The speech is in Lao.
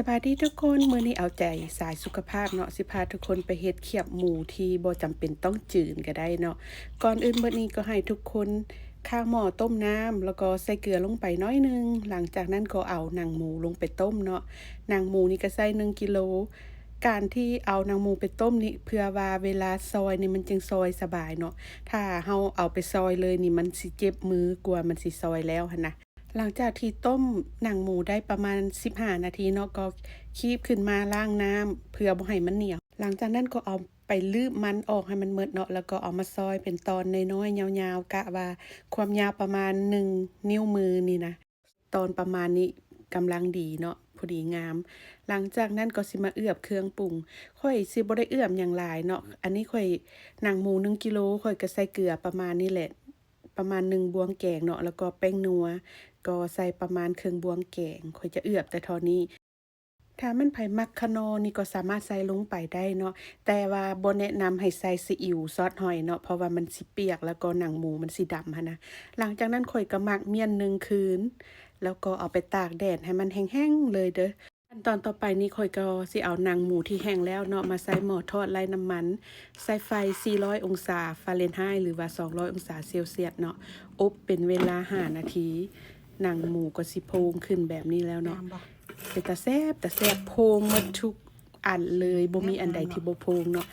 ສະບາຍດີທຸກຄົນ, ມື້ນີ້ເອົາໃຈສາຍສຸຂະພາບເນາະ, ຊິພາທຸກຄົນໄປເຮັດຄຽບໝູທີ່ບໍ່ຈຳເປັນຕ້ອງຈືນກໍໄດ້ເນາະ. ກ່ອນອື່ນເບິດນີ້ກໍໃຫ້ທຸກຄົນຄ້າງໝໍ້ຕົ້ມນ້ຳ ແລ້ວກໍໃສ່ເກືອລົງໄປໜ້ອຍໜຶ່ງ. ຫຼັງຈາກນັ້ນກໍເອົາໜັງໝູລົງໄປຕົ້ມເນາະ. ໜັງໝູນີ້ກໍໃສ່ໜຶ່ງກິໂລ. ການທີ່ເອົາໜັງໝູໄປຕົ້ມນີ້ ເພື່ອວ່າເວລາຊອຍນີ້ມັນຈຶ່ງຊອຍສະບາຍເນາະ. ຖ້າເຮົາເອົາໄປຊອຍເລີຍນີ້ ມັນຊິເຈັບມືກວ່າມັນຊິຊອຍແລ້ວຫັ້ນນະ. ຫຼັງຈາກທີ່ຕົ້ມໜັງໝູໄດ້ປະມານສິບຫ້ານາທີເນາະ, ກໍຄີບຂຶ້ນມາລ້າງນ້ຳເພື່ອບໍ່ໃຫ້ມັນໜຽວ. ຫຼັງຈາກນັ້ນກໍເອົາໄປລືບມັນອອກໃຫ້ມັນໝົດເນາະ, ແລ້ວກໍເອົາມາຊອຍເປັນຕອນນ້ອຍໆ ຍາວໆ ກະວ່າຄວາມຍາວປະມານໜຶ່ງນິ້ວມືນີ້ນະ, ຕອນປະມານນີ້ກຳລັງດີເນາະ, ພໍດີງາມ. ຫຼັງຈາກນັ້ນກໍຊິມາເອືອບເຄື່ອງປຸງ. ຂ້ອຍຊິບໍ່ໄດ້ເອືອບຫຍັງຫຼາຍເນາະ, ອັນນີ້ຂ້ອຍ ໜັງໝູໜຶ່ງກິໂລ, ຂ້ອຍກໍໃສ່ເກືອປະມານນີ້ແຫຼະ ປະມານໜຶ່ງບ່ວງແກງເນາະ, ແລ້ວກໍແປ້ງນົວ ກໍໃສ່ປະມານເຄິ່ງບ່ວງແກງ. ຂ້ອຍຈະເອືອບແຕ່ເທົ່ານີ້. ຖ້າແມ່ນໃຜມັກຂະໜໍ່ນີ້ກໍສາມາດໃສ່ລົງໄປໄດ້ເນາະ, ແຕ່ວ່າບໍ່ແນະນຳໃຫ້ໃສ່ຊີອິ້ວຊອດຫອຍເນາະ, ເພາະວ່າມັນຊິປຽກ ແລ້ວກໍໜັງໝູມັນຊິດຳຫັ້ນນະ. ຫຼັງຈາກນັ້ນຂ້ອຍກໍໝັກມ້ຽນໜຶ່ງຄືນ ແລ້ວກໍເອົາໄປຕາກແດດໃຫ້ມັນແຫ້ງໆເລີຍເດີ້. ຂັ້ນຕອນຕໍ່ໄປນີ້ຂ້ອຍກໍຊິເອົາໜັງໝູທີ່ແຫ້ງແລ້ວເນາະ ມາໃສ່ໝໍ້ທອດໄຮ້ນ້ຳມັນ, ໃສ່ໄຟສີ່ຮ້ອຍອົງສາຟາເລັນໄຮ ຫຼືວ່າສອງຮ້ອຍອົງສາເຊວຊຽດເນາະ, ອົບເປັນເວລາຫ້ານາທີ. ໜັງໝູກໍຊິໂພງຂຶ້ນແບບນີ້ແລ້ວເນາະ. ງາມບໍ່? ເປັນຕາແຊບ ຕາແຊບ, ໂພງໝົດທຸກອັນເລີຍ, ບໍ່ມີອັນໃດທີ່ບໍ່ໂພງເນາະ.